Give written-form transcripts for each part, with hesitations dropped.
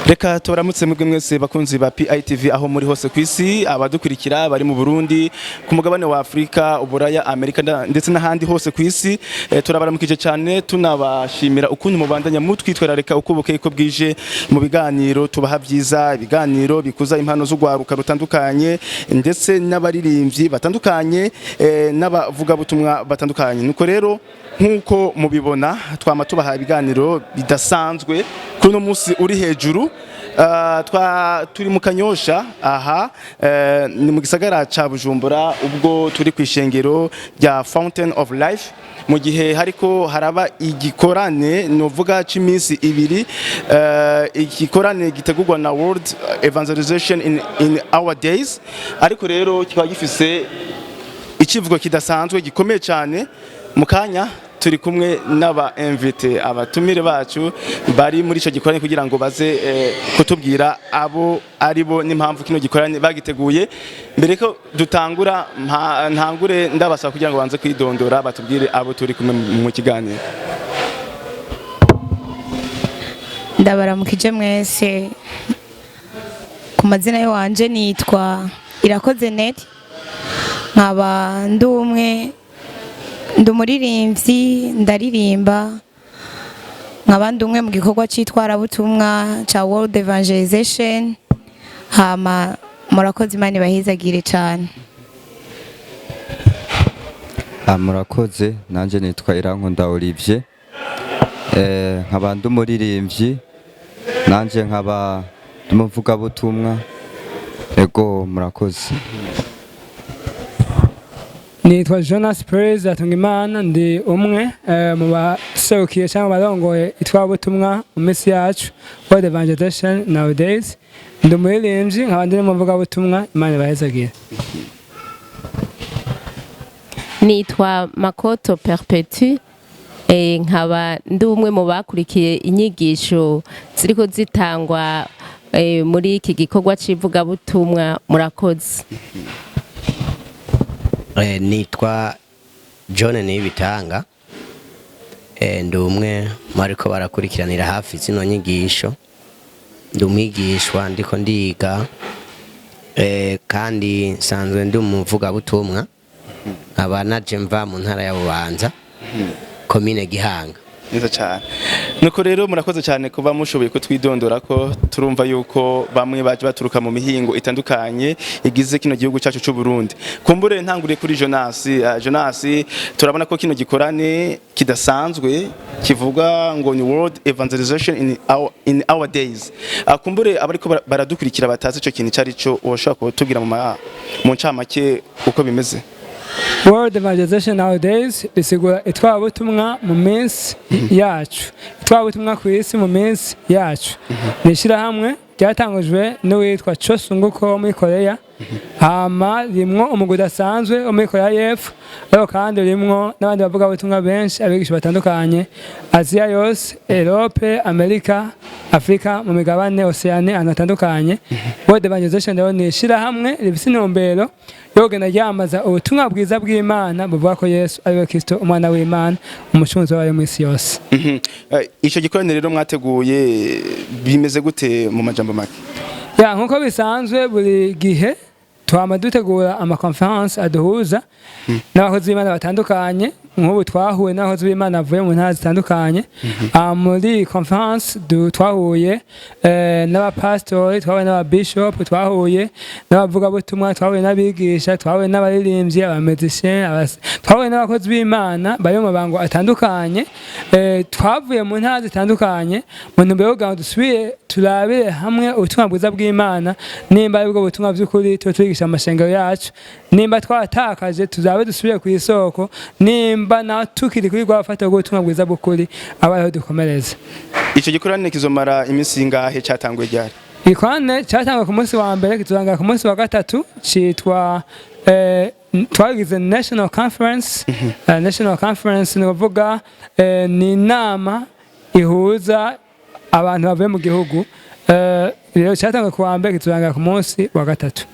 Reka tubaramutse mwebwe mwese bakunzi ba PITV aho muri hose ku isi, abadukurikira bari mu Burundi, ku mugabane wa Afrika, Uburaya, Amerika ndetse n'ahandi hose ku isi. Turabaramukije cyane, tunabashimira ukuntu mubandanya mutwitwararika uko bukeye ko bwije mu biganiro tubaha byiza, ibiganiro bikuza impano z'ugwaruka rutandukanye ndetse n'abaririmbyi batandukanye, n'abavugabutumwa batandukanye. Nuko rero, nk'uko mubibona, twama tubaha ibiganiro bidasanzwe. Kuri uno munsi uri hejuru, twa turi mu Kanyosha. Aha ni mu gisagara ca Bujumbura, ubwo turi ku ishengero rya Fountain of Life, mu gihe hariko haraba igikorane novuga c'iminsi 2, igikorane gitegurwa na World Evangelization in Our Days. Ariko rero kikaba gifise ikivugo kidasanzwe gikomeye cyane. Mu kanya turi kumwe n'aba invités, abatumire bacu bari muri ico gikorane, kugira ngo baze kutubwira abo ari bo n'impamvu kino gikorane bagiteguye. Mbere ko dutangura, ntangure ndabasaba kugira ngo banze kwidondora, batubwire abo turi kumwe mu kiganiro. Ndabaramukije mwese. Ku mazina y'iwanje nitwa Irakoze Neti, nkaba ndi umwe, ndi umuririmbyi, ndaririmba, nkaba ndi umwe mu gikorwa cy'itwarabutumwa cya World Evangelization. Hama murakoze, Imana ibahezagire cyane. Ah, murakoze. Nanjye nitwa Irankunda Olivier, nkaba ndi umuririmbyi, nanjye nkaba ndi umuvugabutumwa. Ego, murakoze. Nitwa Jonas Perez Atungimana, ndi umwe mu baserukiye cyangwa barongoye itwarabutumwa mu minsi yacu, World Evangelization Nowadays. Ndi umuririmbyi, nkaba ndi n'umuvugabutumwa. Imana ibahezagire. Nitwa Makoto Perpetu, nkaba ndi umwe mu bakurikiye inyigisho ziriko zitangwa muri iki gikorwa c'ivugabutumwa. Murakoze. Nitwa John Nibitanga, ndi umwe mu bariko barakurikiranira hafi zino nyigisho. Ndi umwigishwa, ndiko ndiga, kandi nsanzwe ndi umuvugabutumwa, nkaba naje mva mu ntara ya Bubanza, komine Gihanga. Neza cyane. Nuko rero murakoze cyane kuba mushoboye kutwidondora, ko turumva yuko bamwe baje baturuka mu mihingo itandukanye igize kino gihugu cyacu cy'u Burundi. Kumbure ntanguriye kuri Jonas. Jonas, turabona ko kino gikorane kidasanzwe kivuga ngo ni World Evangelization in Our Days. Kumbure abariko baradukurikira batazi ico kintu cyari cyo, woshobora kutubwira mu ncamake uko bimeze? World Evangelization Nowadays bisigura itwarabutumwa mu minsi yacu, itwarabutumwa ku isi mu minsi yacu. Ni ishyirahamwe ryatangujwe n'uwitwa Cho Sunguko wo muri Korea. Hama rimwo umugwi udasanzwe wo muri Korea y'Epfo, ariko kandi rimwo n'abandi bavugabutumwa benshi, abigisha batandukanye, Aziya yose, Europe, Amerika, Afrika, mu migabane Oceane, ahantu hatandukanye. World Evangelization rero ni ishyirahamwe rifise intumbero yo kugenda ryamaza ubutumwa bwiza bw'Imana buvuga ko Yesu ari we Kristo, umwana w'Imana, umucunguzi w'abari mu isi yose. Ico gikorane rero mwateguye bimeze gute mu majambo make? Ya, nkuko bisanzwe, buri gihe twama dutegura ama conférences aduhuza n'abakozi b'Imana batandukanye. Nk'ubu twahuye n'abakozi b'Imana bavuye mu ntara zitandukanye. Muri iyi conférence twahuye n'abapasitori, twahuye n'ababishop, twahuye n'abavugabutumwa, twahuye n'abigisha, twahuye n'abaririmbyi, aba musiciens, twahuye n'abakozi b'Imana bari mu mabango atandukanye. Twavuye mu ntara zitandukanye mu ntumbero yo kugira ngo dusubire turabire hamwe ubutumwa bwiza bw'Imana, nimba ari bwo butumwa by'ukuri tuba twigisha mu mashengero yacu, nimba twatakaje tuzabe dusubire ku isoko, nimba na tukiri kuri rwa fata rw'ubutumwa bwiza bw'ukuri, aba ariho dukomereza. Ico gikorane kizomara iminsi ingahe? Cyatanguye ryari? Igikorane cyatanguye ku munsi wa mbere, kizorangira ku munsi wa gatatu. Citwa twagize national conference. National conference ni ukuvuga ni inama ihuza abantu bavuye mu gihugu. Rero cyatanguye ku wa mbere, kizorangira ku munsi wa gatatu.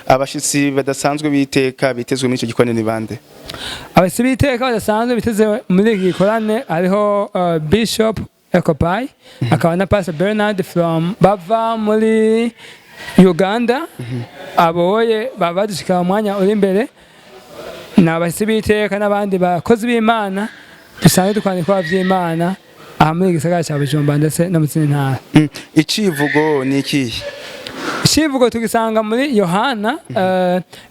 Abashitsi badasanzwe biteka bitezwe muri ico gikorane ni bande? Abashitsi b'iteka badasanzwe biteze muri iki gikorane hariho Bishop Ecopai, akaba na Pastor Bernard from bava muri Uganda. Aboye baba badushika mu mwanya uri imbere, ni abashyitsi b'iteka n'abandi bakozi b'Imana dusanzwe dukorana ibikorwa by'Imana aha muri gisagara cya Bujumbura ndetse no mu zindi ntara. Icivugo ni ikihe? Icivugo tugisanga muri Yohana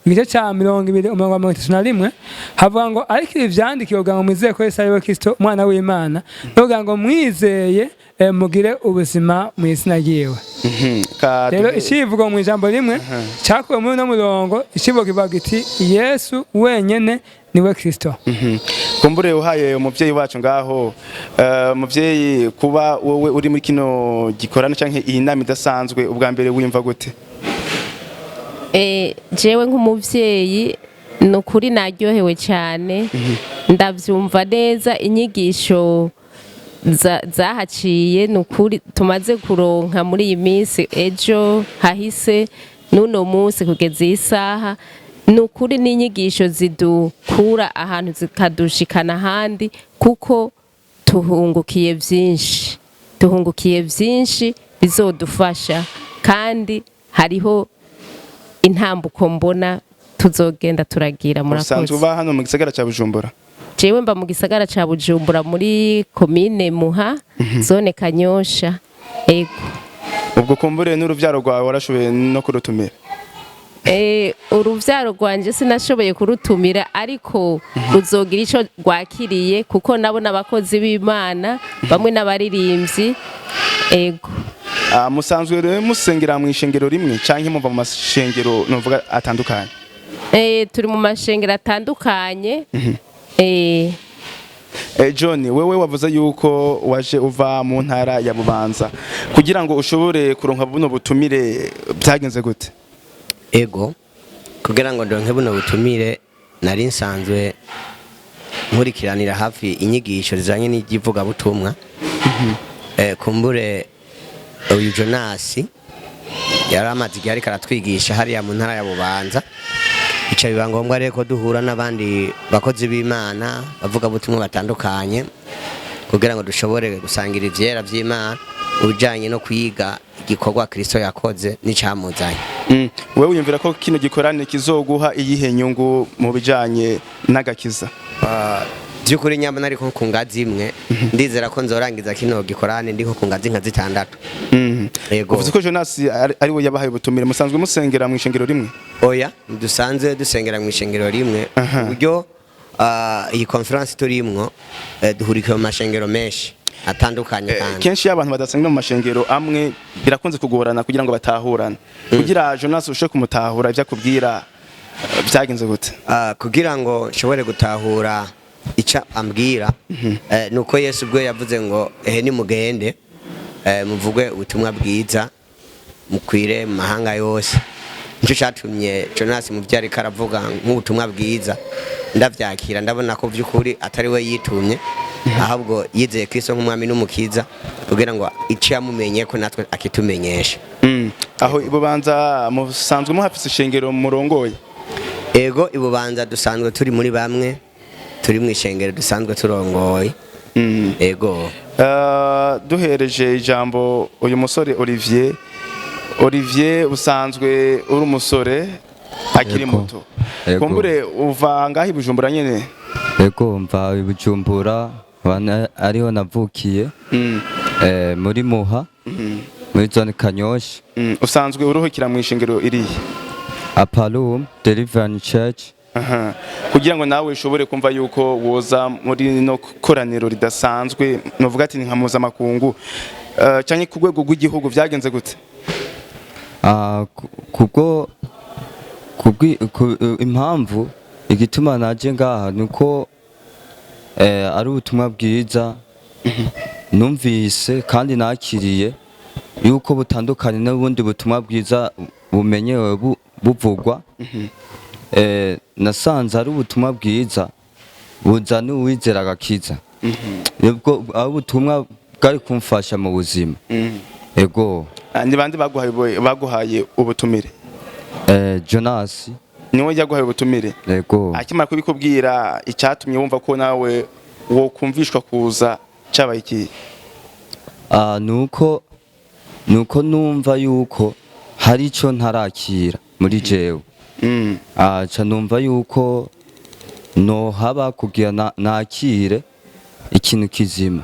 igice cya 20, umurongo wa 31. Havuga ngo: "Ariko ibi vyandikiwe kugira ngo mwizere ko Yesu ari we Kristo, umwana w'Imana, no kugira ngo mwizeye mugire ubuzima mu izina ryiwe." Rero icivugo mu ijambo rimwe cyakuwe muri uno murongo, icivugo kivuga giti: "Yesu wenyene niwe Kristo." Kumbure uhaye umuvyeyi wacu ngaho, umuvyeyi, kuba wowe uri muri kino gikorano canke iyi nama idasanzwe, ubwa mbere wiyumva gute? Jewe nk'umuvyeyi, ni ukuri naryohewe cyane. Ndavyumva neza inyigisho zahaciye. Ni ukuri tumaze kuronka muri iyi minsi, ejo hahise n'uno munsi kugeza iyi saha, ni ukuri n'inyigisho zidukura ahantu zikadushikana ahandi, kuko tuhungukiye byinshi, tuhungukiye byinshi bizodufasha, kandi hariho intambuko mbona tuzogenda turagira. Usanzwe Murakoze. uba hano mu gisagara ca Bujumbura? Jewe mba mu gisagara ca Bujumbura, muri komine Muha, zone Kanyosha, ego. Ubwo kumbure n'uruvyaro rwawe warashoboye no kurutumira? Uruvyaro rwanje sinashoboye kurutumira, ariko ruzogira ico rwakiriye, kuko nabo n'abakozi b'Imana, bamwe n'abaririmbyi, ego. Ah, musanzwe rero musengera mu ishengero rimwe canke muva mu mashengero novuga atandukanye? Turi mu mashengero atandukanye. John, wewe wavuze yuko waje uva mu ntara ya Bubanza. Kugira ngo ushobore kuronka buno butumire byagenze gute? Ego, kugira ngo ndonke buno butumire, nari nsanzwe nkurikiranira hafi inyigisho zijanye n'ivugabutumwa. Kumbure uyu Jonasi yari amaze igihe ariko aratwigisha hariya mu ntara ya Bubanza, bica biba ngombwa rero ko duhura n'abandi bakozi b'Imana, bavugabutumwa batandukanye, kugira ngo dushobore gusangira ivyera vy'Imana mu bijanye no kwiga igikorwa Kristo yakoze n'icamuzanye. Wewe wiyumvira ko kino gikorane kizoguha iyihe nyungu mu bijanye n'agakiza? Ah, by'ukuri nyamba nariko ku ngazi imwe, ndizera ko nzorangiza kino gikorane ndiko ku ngazi nka zitandatu. Yego. Uvuze ko Jonas ari we yabahaye ubutumire. Musanzwe musengera mu ishengero rimwe? Oya, dusanzwe dusengera mu ishengero rimwe. Uburyo iyi conference turimwo, duhurikiye mu mashengero menshi atandukanye. Kandi Kenshi iyo abantu badasengera mu mashengero amwe birakunze kugorana kugira ngo batahurane. Kugira Jonas ushobore kumutahura ibyo akubwira, byagenze gute? Kugira ngo nshobore gutahura icyo ambwira, nuko Yesu ubwo yavuze ngo: "Ehe, nimugende muvuge ubutumwa bwiza, mukwire mu mahanga yose." Nicyo cyatumye Jonas mu byo ariko aravuga nk'ubutumwa bwiza ndavyakira, ndabona ko by'ukuri atari we yitumye, ahubwo yizeye Kristo nk'umwami n'umukiza, kugira ngo icyo yamumenye ko natwe akitumenyesha. Aho ibubanza musanzwe muhafise ishengero murongoye? Ego, ibubanza dusanzwe turi muri bamwe turi mu ishengero dusanzwe turongoye. Ego. Duhereje ijambo uyu musore Olivier. Olivier, usanzwe uri umusore akiri Yego. muto. Yego. Kumbure uva ngaho i Bujumbura nyene? Ego, mva i Bujumbura, ariho navukiye, muri Muha, muri zone Kanyosha. Usanzwe uruhukira mu ishengero irihe? Apalum Deliverance Church. Aha. Kugira ngo nawe ushobore kumva yuko woza muri no koraniro ridasanzwe, novuga ati ni nka mpuzamakungu canke ku rwego rw'igihugu, vyagenze gute? Ah, kubwo kubwi impamvu igituma naje ngaha nuko ari ubutumwa bwiza numvise kandi nakiriye yuko butandukanye n'ubundi butumwa bwiza bumenyewe buvugwa. Nasanze ari ubutumwa bwiza buzana uwizera agakiza, nibwo ari ubutumwa bwari kumfasha mu buzima. Ego. Ah, ni bande baguhaye ubutumire? Jonas. Niwe yaguhaye ubutumire? Ego. Akimara kubikubwira, icyatumye wumva ko nawe wokumvishwa kuza cyabaye ikihe? Nuko numva yuko hari ico ntarakira muri jewe. Ca numva yuko nohaba kugira nakire ikintu kizima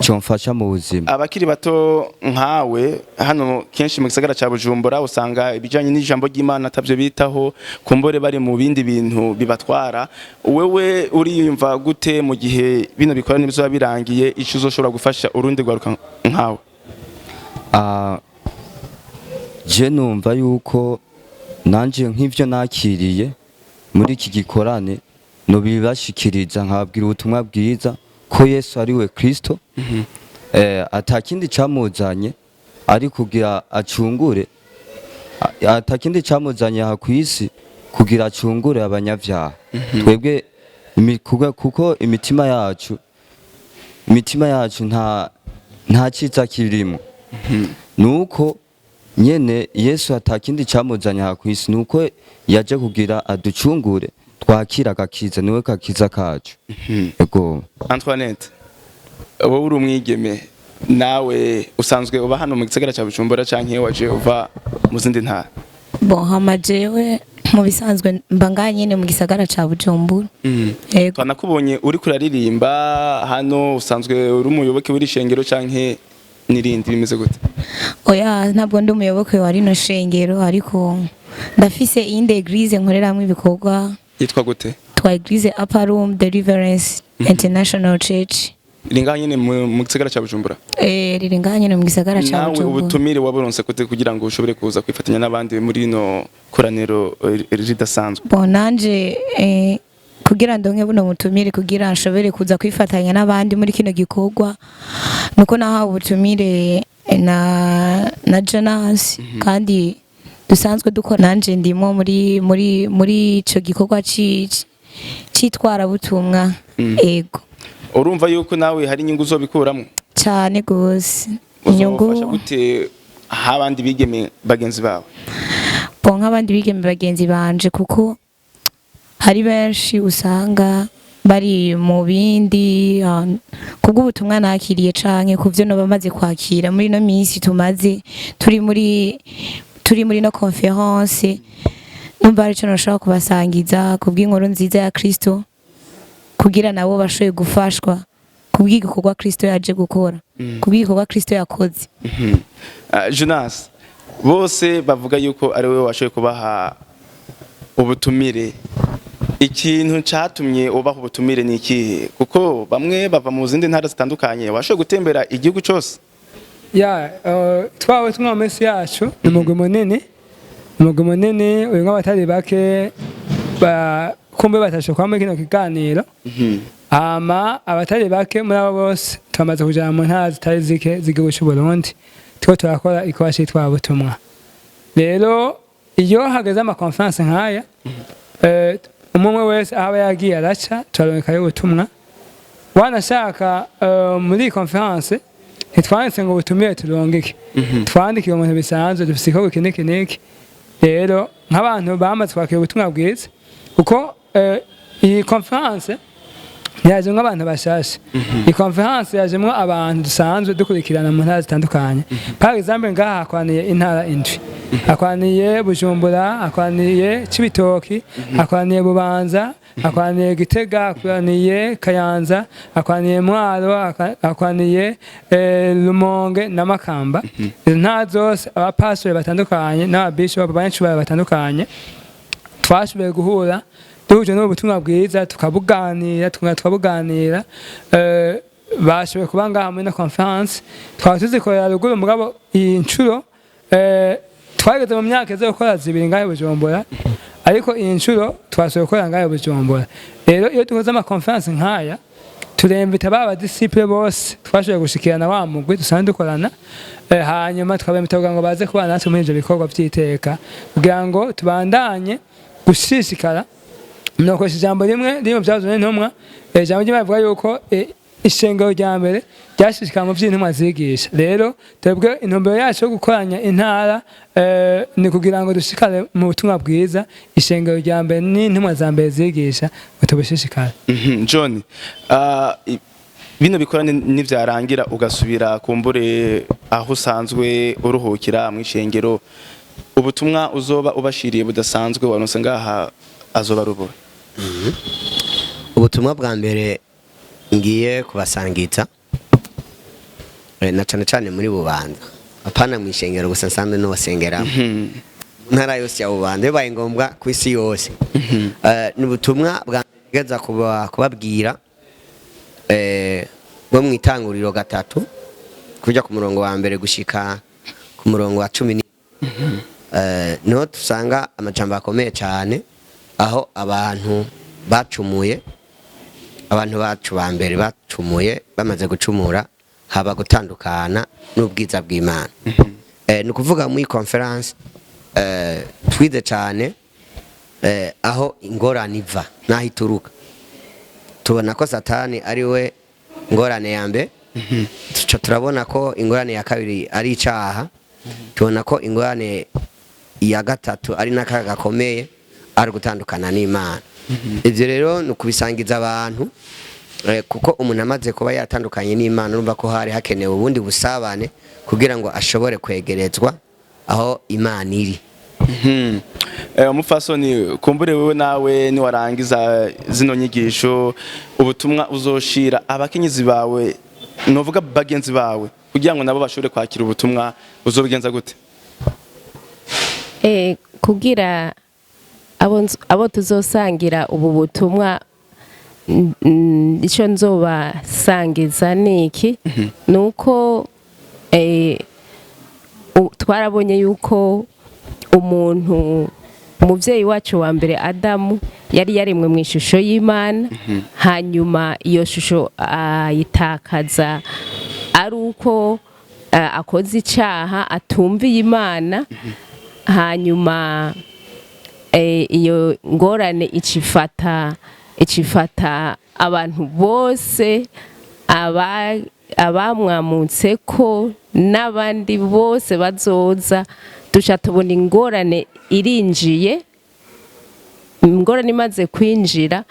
cyomfasha mu buzima. Abakiri bato nkawe hano kenshi mu gisagara ca Bujumbura usanga ibijanye n'ijambo ry'Imana atavyo bitaho, kumbore bari mu bindi bintu bibatwara. Wewe uriyumva gute mu gihe bino bikorane bizoba birangiye, ico uzoshobora gufasha urundi rwaruka nkawe? Je numva yuko nanje nk'ivyo nakiriye muri iki gikorane nobibashikiriza, nkababwira ubutumwa bwiza ko Yesu ari we Kristo, atakindi camuzanye ari kugira acungure, atakindi camuzanye aha kw'isi kugira acungure abanyavyaha twebwe, kuko imitima yacu nta ciza kirimo. Nuko nyene Yesu atakindi camuzanye aha kw'isi, nuko yaje kugira aducungure, twakira agakiza, niwe gakiza kacu. Ego. Antoinette, wowe uri umwigeme, nawe usanzwe uba hano mu gisagara ca Bujumbura canke waje uva mu zindi ntara? Bon, hama jewe mu bisanzwe mba ngaha nyene mu gisagara ca Bujumbura. Yego. Twanakubonye uri kuraririmba hano, usanzwe uri umuyoboke w'iri shengero canke n'irindi, bimeze gute? Oya, ntabwo ndi umuyoboke wa rino shengero, ariko ndafise iyindi église nkoreramwo ibikorwa. Yitwa gute? Twa église Upper Room Deliverance International Church. Iri ngaha nyene mu gisagara ca Bujumbura? Riri ngaha nyene mu gisagara ca Nawe Bujumbura. ubutumire waburonse gute kugira ngo ushobore kuza kwifatanya n'abandi muri rino koraniro ridasanzwe? Bon, nanje kugira ndonke buno butumire kugira nshobore kuza kwifatanya n'abandi muri kino gikorwa, nuko nahawe ubutumire na Jonas kandi dusanzwe dukora. Nanje ndimo muri ico gikorwa c'itwarabutumwa. Ego. Urumva yuko nawe hari inyungu uzobikuramwo? Cane gose inyungu. Uzofasha gute abandi bigeme bagenzi bawe? Bon, nk'abandi bigeme bagenzi banje, kuko hari benshi usanga bari mu bindi, kubw'ubutumwa nakiriye canke ku vyo noba maze kwakira muri ino minsi tumaze turi muri no conférence, numva hari ico noshobora kubasangiza kubw'inkuru nziza ya Kristo, kugira nabo bashoboye gufashwa kubw'igikorwa Kristo yaje gukora, kubw'igikorwa Kristo yakoze. Jonas, bose bavuga yuko ari wowe washoboye kubaha ubutumire. Ikintu catumye ubaha ubutumire ni ikihe? Kuko bamwe bava mu zindi ntara zitandukanye, washoboye gutembera igihugu cose. Ya, twawe tumwe mu minsi yacu ni umugwi munini, umugwi munini urimwo abatari bake kumbe batashe kuba muri kino kiganiro. Hama abatari bake muri abo bose turamaze kujana mu ntara zitari zike z'igihugu c'u Burundi, turiko turakora igikorwa c'itwarabutumwa. Rero iyo hageze ama conférence nk'aya, umwe umwe wese aho aba yagiye araca turarungikayo ubutumwa. Wanashaka, muri iyi conférence ntitwanditse ngo ubutumire turungike, twandikiye umuntu bisanzwe: dufise igikorwa iki n'iki n'iki. Rero nk'abantu bamaze kwakira ubutumwa bwiza, kuko iyi conférence ntiyajemwo abantu bashasha, iyi conférence yajemwo abantu dusanzwe dukurikirana mu ntara zitandukanye. Par exemple, ngaha hakwaniye intara indwi: hakwaniye Bujumbura, hakwaniye Cibitoki, hakwaniye Bubanza, hakwaniye Gitega, hakwaniye Kayanza, hakwaniye Mwaro, hakwaniye Rumonge na Makamba. Izo ntara zose abapastori batandukanye n'ababishopu abanyacyubahiro batandukanye twashoboye guhura duhuje n'ubu butumwa bwiza, tukabuganira, tukongera tukabuganira. Bashoboye kuba ngaha muri ino conférence. Twaba tuzikorera ruguru, mugabo iyi nshuro, twageze mu myaka iza gukora zibiri ngaha i Bujumbura, ariko iyi nshuro twashoboye gukorera ngaha i Bujumbura. Rero iyo dukoze ama conférence nk'aya, turemvita ba badisciple bose twashoboye gushikirana, wa mugwi dusanzwe dukorana, hanyuma tukabemita kugira ngo baze kubana natwe muri ivyo bikorwa vy'iteka, kugira ngo tubandanye gushishikara. Nokoresha ijambo rimwe riri mu Vyakozwe n'Intumwa. Ijambo ry'Imana rivuga yuko ishengero rya mbere ryashishikara mu vy'intumwa zigisha. Rero twebwe intumbero yacu yo gukoranya intara ni kugira ngo dushikare mu butumwa bwiza, ishengero rya mbere n'intumwa za mbere zigisha, ngo tubushishikare. John, Bino bikorane nivyarangira, ugasubira kumbure aho usanzwe uruhukira mu ishengero, ubutumwa uzoba ubashiriye budasanzwe waronse ngaha azoba rubura? Ubutumwa bwa mbere ngiye kubasangiza, na cane cane muri Bubanza, apana mu ishengero gusa nsanzwe n'ubasengeramo, mu ntara yose ya Bubanza, bibaye ngombwa ku isi yose. Ni ubutumwa bwa mbere ngeza kubabwira, bwo mu Itanguriro 3, kuja ku murongo wa 1 gushika ku murongo wa 10. Niho dusanga amajambo akomeye cyane, aho abantu bacumuye, abantu bacu ba mbere bacumuye. Bamaze gucumura, haba gutandukana n'ubwiza bw'Imana. Ni ukuvuga muri conference twize cyane aho ingorane iva n'aho ituruka. Tubona ko Satani ari we ngorane ya mbere, tuca turabona ko ingorane ya kabiri ari icaha, tubona ko ingorane ya gatatu ari n'akaga gakomeye, ari gutandukana n'Imana. Ibyo rero ni ukubisangiza abantu, kuko umuntu amaze kuba yatandukanye n'Imana, urumva ko hari hakenewe ubundi busabane kugira ngo ashobore kwegerezwa aho Imana iri. Umupfasoni, kumbure wewe nawe niwarangiza zino nyigisho, ubutumwa uzoshira abakenyezi bawe, novuga bagenzi bawe, kugira ngo nabo bashobore kwakira ubutumwa, uzobigenza gute? Kugira abo tuzosangira ubu butumwa, ico nzobasangiza ni iki: ni uko twarabonye yuko umuntu, umuvyeyi wacu wa mbere Adamu, yari yaremwe mu ishusho y'Imana, hanyuma iyo shusho ayitakaza ari uko akoze icaha, atumviye Imana. Hanyuma iyo ngorane icifata abantu bose, abamwamutse ko n'abandi bose bazoza. Duca tubona ingorane irinjiye. Ingorane imaze kwinjira,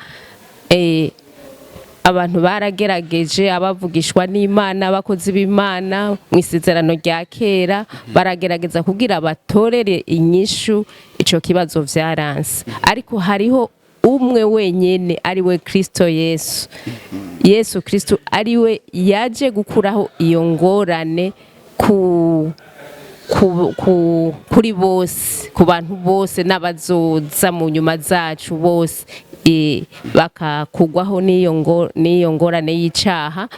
abantu baragerageje, abavugishwa n'Imana, abakozi b'Imana mu Isezerano rya Kera baragerageza kugira batorere inyishu ico kibazo, vyaranse. Ariko hariho umwe wenyene, ari we Kristo Yesu. Yesu Kristo ari we yaje gukuraho iyo ngorane kuri bose, ku bantu bose n'abazoza mu nyuma zacu bose, bakakugwaho n'iyo ngorane y'icaha.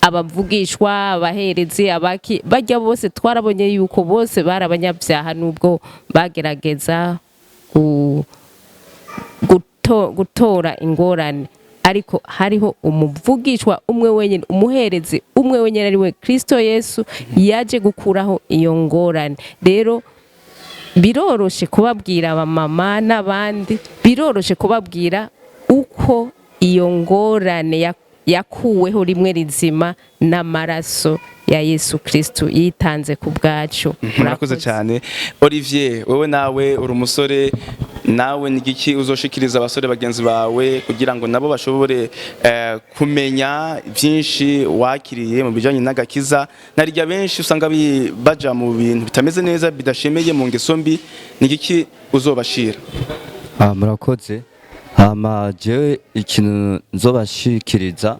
Abavugishwa, abaherezi, abaki bajya bose, twarabonye yuko bose bari abanyabyaha, nubwo bagerageza gutora ingorane. Ariko hariho umuvugishwa umwe wenyine, umuherezi umwe wenyine, ari we Kristo Yesu, yaje gukuraho iyo ngorane. Rero biroroshe kubabwira abamama n'abandi, biroroshe kubabwira uko iyo ngorane yakuweho rimwe rizima n'amaraso ya Yesu Kristo yitanze ku bwacu. Murakoze cyane. Olivier, wowe nawe uri umusore, nawe ni igiki uzoshikiriza abasore bagenzi bawe kugira ngo nabo bashobore kumenya byinshi wakiriye mu bijyanye n'agakiza? Narirya benshi usanga baja mu bintu bitameze neza, bidashemeye, mu ngeso mbi. Ni igiki uzobashira? Ah, murakoze. Hama jewe ikintu nzobashikiriza,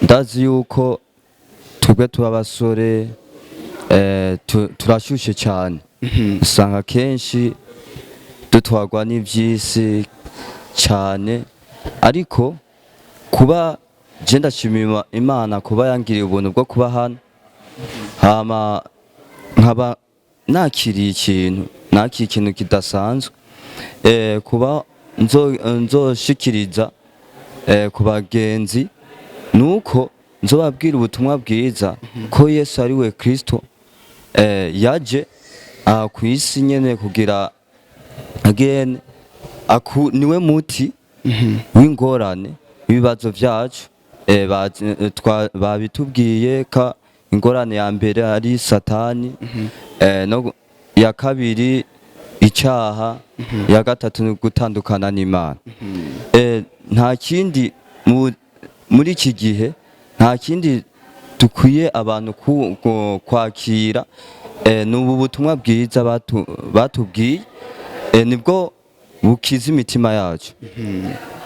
ndazi yuko twebwe tuba abasore, turashushe cyane, usanga kenshi dutwarwa n'ivy'isi cyane. Ariko kuba je ndashima Imana kuba yangiriye ubuntu bwo kuba hano, hama nkaba nakiriye ikintu, nakiriye ikintu kidasanzwe. Kuba nzoshikiriza ku bagenzi nuko nzobabwira ubutumwa bwiza ko Yesu ari we Kristo, yaje aha ku isi nyene kugira again aku niwe muti w'ingorane w'ibibazo vyacu. Babitubwiye ka ingorane ya mbere ari Satani, no ya kabiri icaha, ya gatatu ni gutandukana n'Imana. Nta kindi mu Muri iki gihe nta kindi dukwiye abantu kwakira, ni ubu butumwa bwiza batubwiye, nibwo bukiza imitima yacu,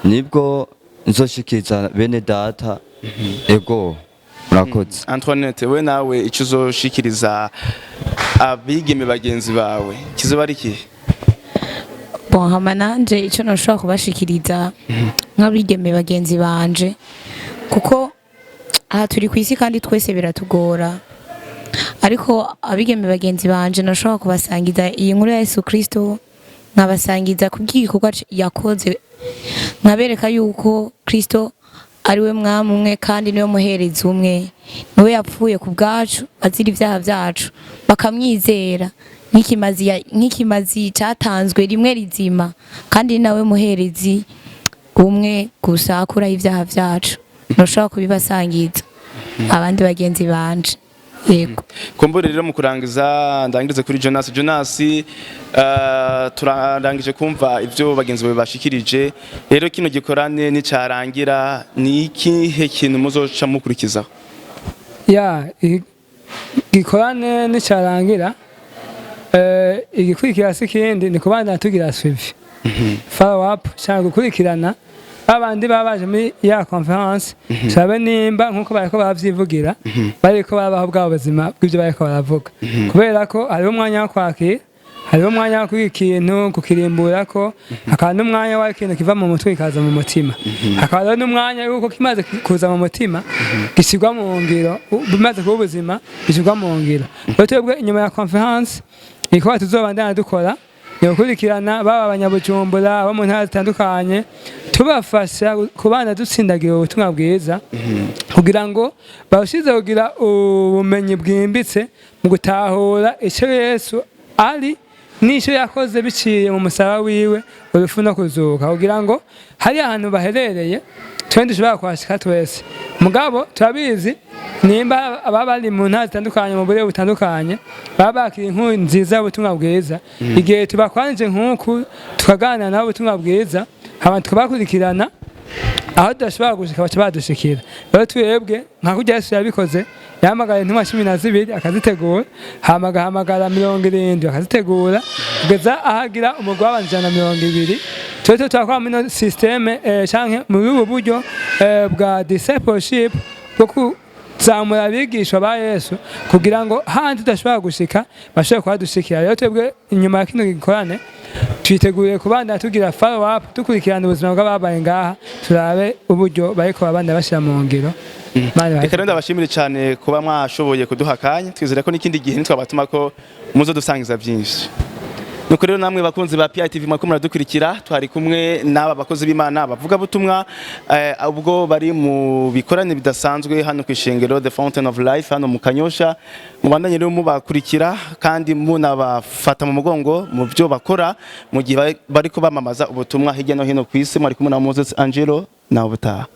nibwo nzoshikiriza bene data. Ego, murakoze. Antoinette, we nawe icyo uzoshikiriza abigeme bagenzi bawe kizoba ari ikihe? Bon, hama nanje icyo nashobora kubashikiriza nk'abigeme bagenzi banje, kuko aha turi ku isi kandi twese biratugora, ariko abigeme bagenzi banje nashobora kubasangiza iyi nkuru ya Yesu Kristo, nkabasangiza kubw'igikorwa yakoze, nkabereka yuko Kristo ari we mwami umwe kandi niwe muherezi umwe, niwe yapfuye ku bwacu azira ibyaha byacu, bakamwizera nk'ikimazi cyatanzwe rimwe rizima, kandi ni nawe muherezi umwe gusa akuraho ibyaha byacu. Ntushobora kubibasangiza abandi bagenzi banje, yego. Kumbure rero mu kurangiza, ndangirize kuri Jonas. Jonas, turarangije kumva ibyo bagenzi bawe bashikirije. Rero kino gikorane nicarangira, ni ikihe kintu muzoca mukurikizaho? Ya, gikorane nicarangira, igikurikira si ikindi, ni kubandanya tugira suivi, follow up, cyangwa gukurikirana babandi baba baje muri ya conference, turabe nimba nkuko bariko baravyivugira bariko babaho bwa buzima bw'ibyo bariko baravuga, kubera ko hariho umwanya wo kwakira, hariho umwanya wo kwiga ikintu, kukirimburako, hakaba n'umwanya wa ikintu kiva mu mutwe kikaza mu mutima, hakaba rero n'umwanya yuko kimaze kuza mu mutima gishyirwa mu ngiro, bimaze kuba ubuzima gishyirwa mu ngiro. Rero twebwe inyuma ya conference igikorwa tuzobandanya dukora ni gukurikirana baba abanyabujumbura, abo mu ntara zitandukanye, tubafasha kubana dutsindagira ubutumwa bwiza kugira ngo barushize kugira ubumenyi bwimbitse mu gutahura icyo Yesu ari n'icyo yakoze biciye mu musaraba wiwe, urupfu no kuzuka, kugira ngo hari ahantu baherereye twe dushobora kuhashika twese. Mugabo turabizi, nimba ababa bari mu ntara zitandukanye, mu buryo butandukanye, baba bakira inkuru nziza y'ubutumwa bwiza, igihe tubakwanije nk'uku tukaganira nabo ubutumwa bwiza, hama tukabakurikirana aho tudashobora gushika baca badushikira. Rero twebwe nka kurya Yesu yabikoze, yahamagaye intumwa 12 akazitegura, hama agahamagara 70 akazitegura, kugeza ahagira umugwi w'abantu 120. Twese turakora muri ino système, canke muri ubu buryo bwa discipleship, bwo kuzamura abigishwa ba Yesu kugira ngo handi tudashobora gushika bashobore kuhadushikira. Rero twebwe inyuma ya kino gikorane twiteguye kubandanya tugira follow up, dukurikirana ubuzima bw'ababaye ngaha, turabe uburyo bariko babandanya bashyira mu ngiro. Imana ibahe. Reka rero ndabashimire cyane kuba mwashoboye kuduha akanya. Twizere ko n'ikindi gihe nitwabatuma ko muzo dusangiza byinshi. Nuko rero namwe bakunzi ba PITV mwako muradukurikira, twari kumwe n'aba bakozi b'Imana bavuga butumwa, ubwo bari mu bikorane bidasanzwe hano ku ishengero The Fountain of Life hano mu Kanyosha. Mubandanye rero mubakurikira kandi munabafata mu mugongo mu byo bakora mu gihe bariko bamamaza ubutumwa hirya no hino ku isi. Mwari kumwe na Moses Angelo, nawe ubutaha.